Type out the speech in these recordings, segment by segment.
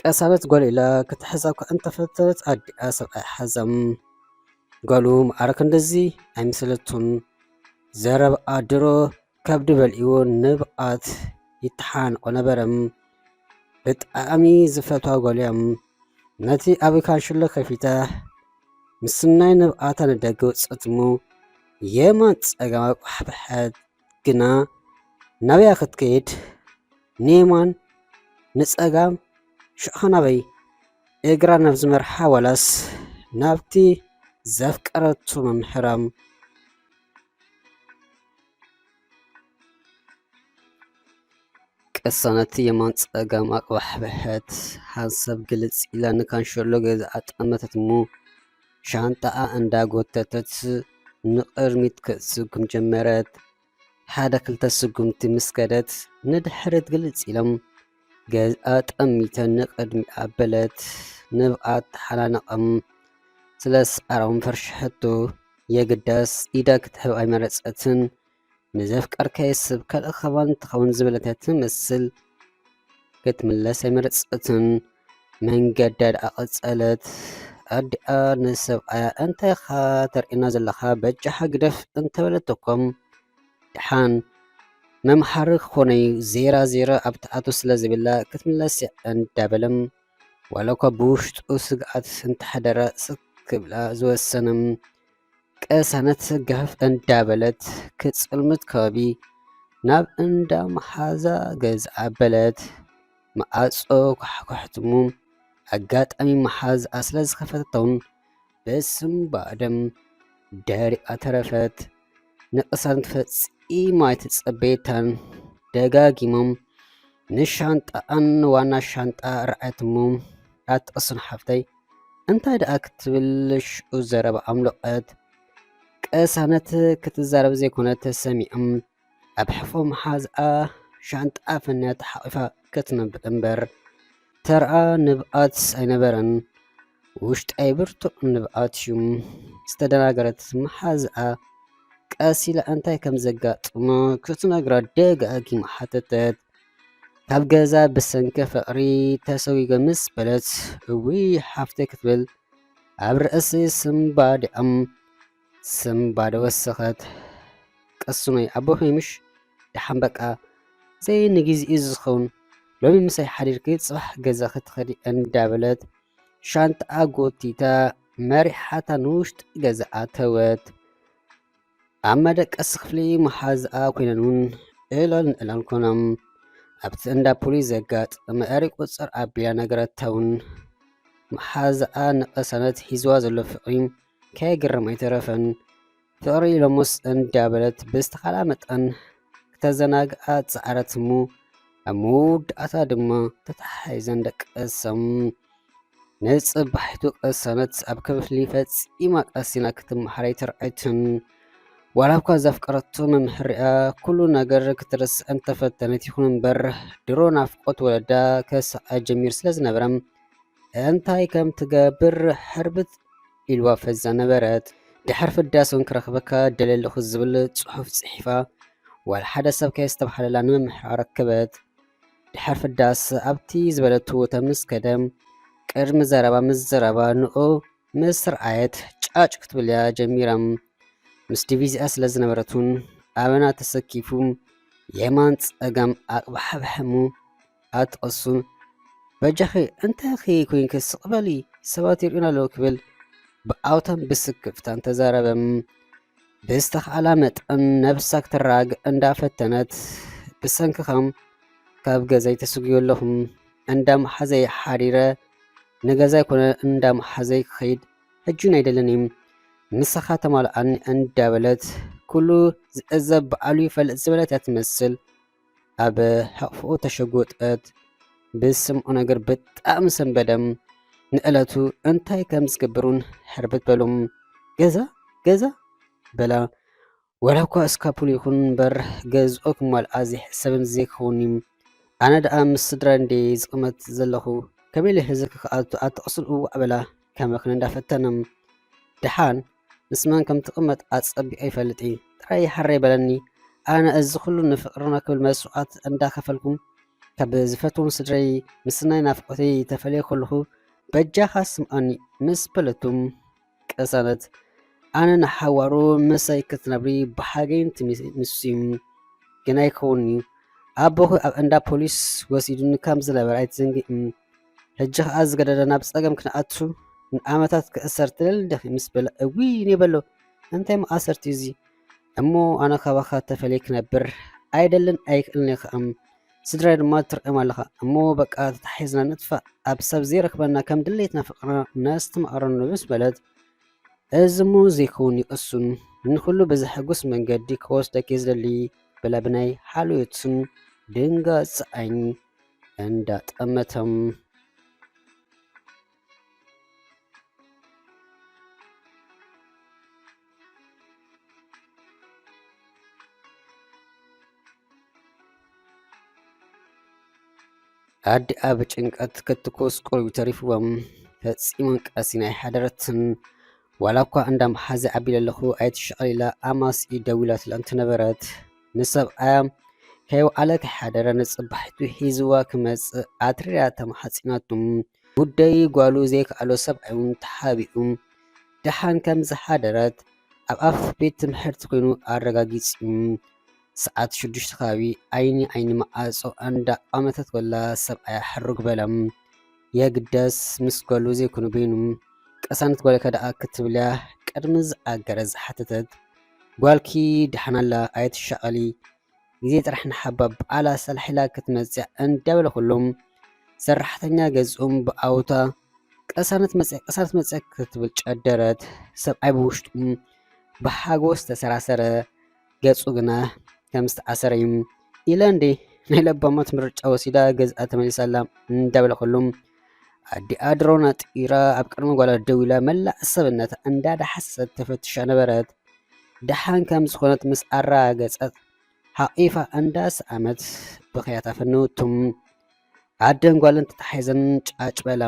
ቀሳነት ጎል ኢላ ክትሕዛ እኳ እንተፈተነት ኣዲኣ ሰብኣይ ሓዛም። ጎሉ ማዕረ ክንድዚ ኣይመሰለቱን። ዘረብኣ ድሮ ከብዲ በልዕዎ ንብኣት ይተሓንቆ ነበረ። ብጣዕሚ ዝፈትዋ ጎል እያ። ነቲ ኣብ ካንሽሎ ከፊታ ምስናይ ንብኣታ ንደገ ውፅእት እሞ የማን ፀጋም ኣቋሕበሐት። ግና ናበያ ክትከይድ? ንየማን ንጸጋም ሽዑ ኸ ናበይ? እግራ ናብ ዝመርሓ ዋላስ ናብቲ ዘፍቀረቱ መምህራም? ቅሳነት የማን ጸጋም ኣቅባሕበሐት። ሓንሳብ ግልጽ ኢላ ንካንሸሎ ገዛ ኣጠመተት እሞ ሻንጣኣ እንዳጎተተት ንቕድሚት ክትስጉም ጀመረት። ሓደ ክልተ ስጉምቲ ምስ ከደት ንድሕሪት ግልጽ ኢሎም ገዝኣ ጠሚተ ንቕድሚኣ ኣበለት። ንብኣ ተሓናነቐም። ስለ ሰዓሮም ፈርሽሐቶ። የግዳስ ኢዳ ክትህብ ኣይመረጸትን። ንዘፍቀርካዮ ሰብ ካልእ ኸማን ትኸውን ዝበለት እያ ትመስል። ክትምለስ ኣይመረጸትን። መንገዳ ደኣ ቀጸለት። ኣዲኣ ንሰብኣያ እንታይ ኢኻ ተርእየና ዘለኻ በጃኻ ግደፍ እንተበለቶ እኮ ደሓን መምሃሪ ክኾነዩ ዜራ ዜራ ኣብ ትኣቱ ስለ ዝብላ ክትምለስ እያ እንዳበለ ዋላ እኳ ብውሽጡ ስግኣት እንተሓደረ ስክ ክብላ ዝወሰነ። ቅሳነት ጋህፍ እንዳበለት ክጽልምት ከባቢ ናብ እንዳ መሓዛ ገዝኣ ኣበለት። መዓጾ ኳሕኳሕት እሞ ኣጋጣሚ መሓዝኣ ስለ ዝኸፈተቶን በስም ባደም ደሪቓ ተረፈት። ንቅሳነት ፈጺማ ኣይተጸበየታን። ደጋጊሞም ንሻንጣኣን ዋና ሻንጣ ረኣየት እሞ ኣትቕስን ሓፍተይ እንታይ ደኣ ክትብል ሽዑ ዘረባ ኣምለቐት። ቅሳነት ክትዛረብ ዘይኮነ ተሰሚዖም ኣብ ሕፎ መሓዝኣ ሻንጣኣ ፈንያ ተሓቒፋ ክትነብዕ እምበር ተርኣ ንብኣት ኣይነበረን። ውሽጣይ ብርቱዕ ንብኣት እዩ ዝተደናገረት መሓዝኣ ቀስ ኢላ እንታይ ከም ዘጋጥሞ ክትነግራ ደጋጊማ ሓተተት። ካብ ገዛ ብሰንኪ ፍቕሪ ተሰጒገ ምስ በለት እውይ ሓፍተይ ክትብል ኣብ ርእሲ ስምባዲኣም ስምባደ ወሰኸት። ቅሱነይ ኣቦኺ ምሽ ደሓን በቃ ዘይንግዜኡ ዝኸውን ሎሚ ምሳይ ሓዲርኪ ጽባሕ ገዛ ክትኸዲ እንዳበለት ሻንጣኣ ጎቲታ መሪሓታ ንውሽጢ ገዛ ኣተወት። ኣብ መደቀሲ ክፍሊ መሓዝኣ ኮይነን እውን እላልን እላን ኮኖም ኣብቲ እንዳ ፖሊስ ዘጋጠመ ኤሪ ቁፅር ኣቢላ ነገረታ እውን። መሓዝኣ ንቅሳነት ሒዝዋ ዘሎ ፍቕሪ ከየግርም ኣይተረፈን። ፍቕሪ ኢሎሞስ እንዳበለት ብዝተኻላ መጠን ክተዘናግኣ ጸዓረት እሞ ኣብ መወዳእታ ድማ ተተሓሒዘን ደቀሰም። ንጽባሒቱ ቅሳነት ኣብ ክፍሊ ፈጺማ ቀሲና ክትመሃር ኣይተርኣየትን። ዋላ እኳ ዘፍቀረቶ መምህርኣ ኩሉ ነገር ክትርስዕ እንተፈተነት ይኹን እምበር ድሮ ናፍቆት ወለዳ ከስዕኣ ጀሚሩ ስለ ዝነበረ እንታይ ከም ትገብር ሕርብት ኢልዋ ፈዛ ነበረት። ድሕር ፍዳስ እውን ክረኽበካ ደልየ ኣለኹ ዝብል ጽሑፍ ጽሒፋ ዋላ ሓደ ሰብ ከየስተብሃለላ ንመምህራ ኣረከበት። ድሕር ፍዳስ ኣብቲ ዝበለቶ ቦታ ምስ ከደ ቅድሚ ዘረባ ምስ ዘረባ ንኡ ምስ ረኣየት ጫጭ ክትብል እያ ጀሚራ። ምስ ዲቪዚኣ ስለ ዝነበረት እውን ኣበና ተሰኪፉ የማን ጸጋም ኣቕባሕብሐሙ ኣትቐሱ። በጃኺ እንታይ ኺ ኮይንኪ ስቕ በሊ ሰባት ይርእዩና ኣለዉ ክብል ብኣውታን ብስክፍታን ተዛረበ። ብዝተኻእላ መጠን ነብሳ ክትረጋግእ እንዳፈተነት ብሰንክኻ ካብ ገዛይ ተስጉዮ ኣለኹ። እንዳ መሓዘይ ሓዲረ ንገዛይ ኮነ እንዳ መሓዘይ ክኸይድ ሕጂ እውን ኣይደልን እዩ። ምሳኻ ተማልኣኒ እንዳበለት ኩሉ ዝእዘብ በዓሉ ይፈልጥ ዝበለት እያ ትመስል። ኣብ ሕቕፍኡ ተሸጎጠት። ብስምዖ ነገር ብጣዕሚ ሰንበደ። ንዕለቱ እንታይ ከም ዝገብር እውን ሕርብት በሉ። ገዛ ገዛ በላ። ዋላ እኳ እስካፑል ይኹን እምበር ገዝኦ ክማልኣ ዘይሕሰብን ዘይከውን እዩ። ኣነ ደኣ ምስ ስድራ እንዴ ዝቕመጥ ዘለኹ ከመይ ኢለ ህዝቢ ክኣቱ ኣትቕስን እዋዕ በላ ከመኽን እንዳፈተነ። ደሓን ምስ መን ከም ትቕመጥ ኣጸቢቐ ይፈልጥ እየ። ጥራይ ይሓረይ በለኒ። ኣነ እዚ ኩሉ ንፍቕርና ክብል መስዋዕት እንዳኸፈልኩ ካብ ዝፈትዎም ስድረይ ምስናይ ናፍቆተይ ተፈልየ ከለኹ በጃኻ ስምኣኒ ምስ በለቱ፣ ቅሳነት ኣነ ንሓዋሩ ምሳይ ክትነብሪ ብሓገይን ትምስዩ ግን ኣይከውን'ዩ። ኣቦኺ ኣብ እንዳ ፖሊስ ወሲዱኒ ከም ዝነበረ ኣይትዘንግዒ። ሕጂ ኸኣ ዝገደደ ናብ ጸገም ክንኣቱ ንኣመታት ክእሰር ትደሊ ዲኺ ምስ በለ እውይ እኔ በሎ እንታይ መኣሰርቲ እዚ እሞ ኣነ ካባኻ ተፈልየ ክነብር ኣይደልን ኣይክእልን እየ ኸኣ ስድራይ ድማ ትርእዮም ኣለኻ እሞ በቃ ተታሒዝና ንጥፋእ ኣብ ሰብ ዘይረኽበና ከም ድሌትና ፍቕርና ነስተማቕረሉ ምስ በለት እዚ እሞ ዘይከውን እዩ እሱን ንኹሉ ብዘሐጉስ መንገዲ ክወስደኪ ዝደሊ በላ ብናይ ሓልዮትን ድንጋጽ ዓይኒ እንዳጠመቶም ኣዲኣ ብጭንቀት ክትኩስ ቁሩብ ተሪፍዎም ፈጺሞም ቀሲና ኣይሓደረትን። ዋላ እኳ እንዳ መሓዚ ኣቢለ ኣለኹ ኣይትሸቐል ኢላ ኣማስኢ ደዊላትላ እንተነበረት ንሰብኣያ ከይወዓለ ከይሓደረ ንጽባሒቱ ሒዝዋ ክመጽእ ኣትሪራ ተማሓጺናቱ። ጉዳይ ጓሉ ዘይከኣሎ ሰብኣይ እውን ተሓቢኡ ደሓን ከም ዝሓደረት ኣብ ኣፍ ቤት ትምህርቲ ኮይኑ ኣረጋጊጹ። ሰዓት ሽዱሽተ ከባቢ ዓይኒ ዓይኒ መዓጾ እንዳ ኣመተት ወላ ሰብኣያ ሕሩግ በለ። የግደስ ምስ ጓሉ ዘይኮነ በይኑ። ቅሳነት ጓልካ ደኣ ክትብልያ ቅድሚ ዝኣገረ ዝሓተተት ጓልኪ ደሓን ኣላ ኣይትሻቐሊ ግዜ ጥራሕ ንሓባ በዓላ ሰላሕ ኢላ ክትመጽእ እንዳበለ ኩሎም ሰራሕተኛ ገዝኦም ብኣውታ ቅሳነት መጽያ ቅሳነት መጽያ ክትብል ጨደረት። ሰብኣይ ብውሽጡ ብሓጎስ ተሰራሰረ፣ ገጹ ግና ከም ዝተኣሰረ እዩ። ኢለ እንዴ ናይ ለባማት ምርጫ ወሲዳ ገዝኣ ተመሊሳ ኣላ እንዳበለ ኩሎም ኣዲኣ ድሮን ኣጥቂራ ኣብ ቅድሚ ጓላ ደው ኢላ መላእ ሰብነታ እንዳዳሓሰሰት ተፈትሻ ነበረት። ደሓን ከም ዝኾነት ምስ ኣረጋገጸት ሓቒፋ እንዳሰኣመት ብኽያታ ፈነወቱ። ኣደን ጓልን ተታሒዘን ጫጭ በላ።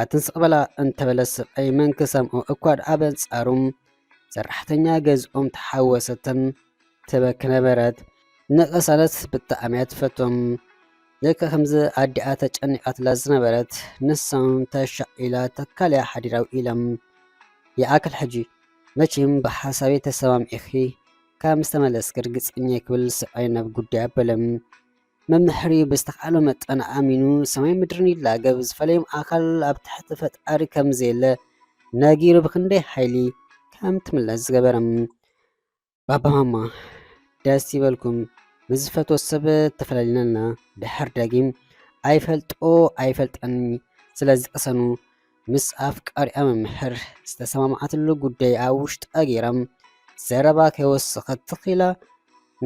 ኣትን ስቕ በላ እንተበለ ሰብኣይ መን ክሰምዖ እኳ ደኣ በንጻሩ ሰራሕተኛ ገዝኦም ተሓወሰተን ትበኪ ነበረት። ንቅሳነት ብጣዕሚ እያ ትፈቶም። ልክዕ ከምዚ ኣዲኣ ተጨኒቓትላ ዝነበረት ንሳውን ተሻቒላ ተካልያ ሓዲራ ውዒላ። ይኣክል ሕጂ መቸም ብሓሳበይ ተሰማሚዕኺ ካብ ምስ ተመለስኪ ርግጸኛ እየ ክብል ሰብኣይ ናብ ጉዳይ ኣበለ። መምሕር እዩ ብዝተኻእሎ መጠን ኣእሚኑ ሰማይ ምድርን ይላገብ ዝፈለዮም ኣካል ኣብ ትሕቲ ፈጣሪ ከም ዘየለ ነጊሩ ብኽንደይ ሓይሊ ከም ትምለስ ዝገበረ። ባባ ማማ ደስ ይበልኩም ምስ ዝፈትዎ ሰብ ተፈላሊና ድሕር ደጊም ኣይፈልጦ ኣይፈልጠኒ ስለዚ ቅሰኑ ምስ ኣፍቃሪኣ መምሕር ዝተሰማምዓትሉ ጉዳይ ኣብ ውሽጣ ገይራ ዘረባ ከይወሰኸት ትኽ ኢላ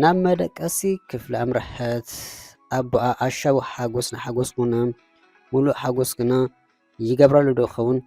ናብ መደቀሲ ክፍሊ ኣምረሐት። ኣቦኣ ኣሻዊ ሓጎስ ንሓጎስ ኮነ። ሙሉእ ሓጎስ ግና ይገብረሉ ዶ ኸውን?